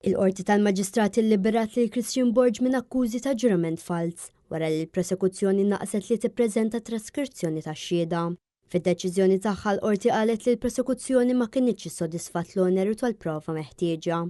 Il-Qorti tal-Maġistrati lliberat lil Christian Borg minn akkużi ta' ġurament falz wara li l-prosekuzzjoni naqset li tippreżenta traskrizzjoni tax-xhieda. Fid-deċiżjoni tagħha l-Qorti qalet li l-prosekuzzjoni ma kinitx issodisfat l-oneru tal-prova meħtieġa.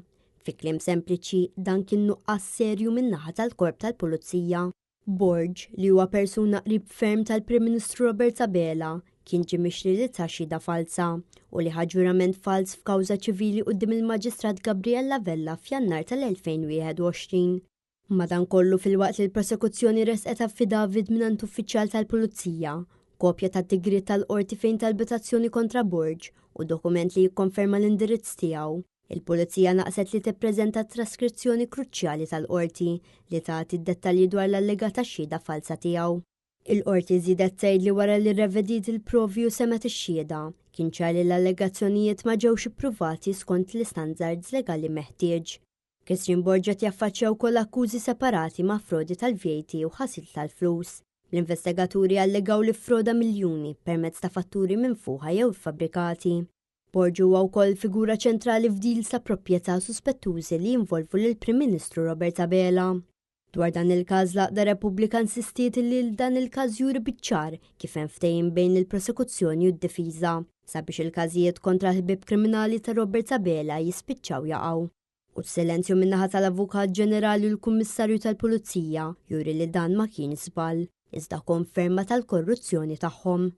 Fi kliem sempliċi, dan kien nuqqas serju min-naħa tal-Korp tal-Pulizija. Borg, li huwa persuna qrib ferm tal-Prim Ministru Robert Abela, kien ġie mixli li ta xhieda falza u li ħa ġurament falz f'kawża ċivili quddiem il-Maġistrat Gabriella Vella f'Jannar tal-2021. Madankollu filwaqt li l-prosekuzzjoni ressqet affidavit mingħand uffiċjal tal-Pulizija, kopja tad-digriet tal-Qorti fejn talbet azzjoni kontra Borg u dokument li jikkonferma l-indirizz tiegħu, Il-Pulizija naqset li tippreżenta traskrizzjoni kruċjali tal-Qorti li tagħti d-dettalji dwar l-allegata xhieda falza tiegħu. Il-Qorti żiedet tgħid li wara li rrevediet il-provi u semgħet ix-xhieda, kien ċar li l-allegazzjonijiet ma ġewx ippruvati skont l-istandards legali meħtieġ. Christian Borg qed jaffaċċja wkoll akkużi separati ma' frodi tal-VAT u ħasil tal-flus. L-investigaturi allegaw li ffroda miljuni permezz ta' fatturi minfuħa jew iffabbrikati. Borg huwa wkoll figura ċentrali f'deals ta' proprjetà suspettużi li jinvolvu lill-Prim Ministru Robert Abela. Dwar dan il-każ l-Għaqda Repubblika insistiet li dan il-każ juri biċ-ċar kif hemm ftehim bejn il-prosekuzzjoni u d-difiża sabiex il-każijiet kontra l-ħbieb kriminali ta' Robert Abela jispiċċaw jaqgħu. U s-silenzju min-naħa tal-Avukat Ġenerali u l-Kummissarju tal-Pulizija juri li dan ma kienx żball, iżda konferma tal-korruzzjoni tagħhom.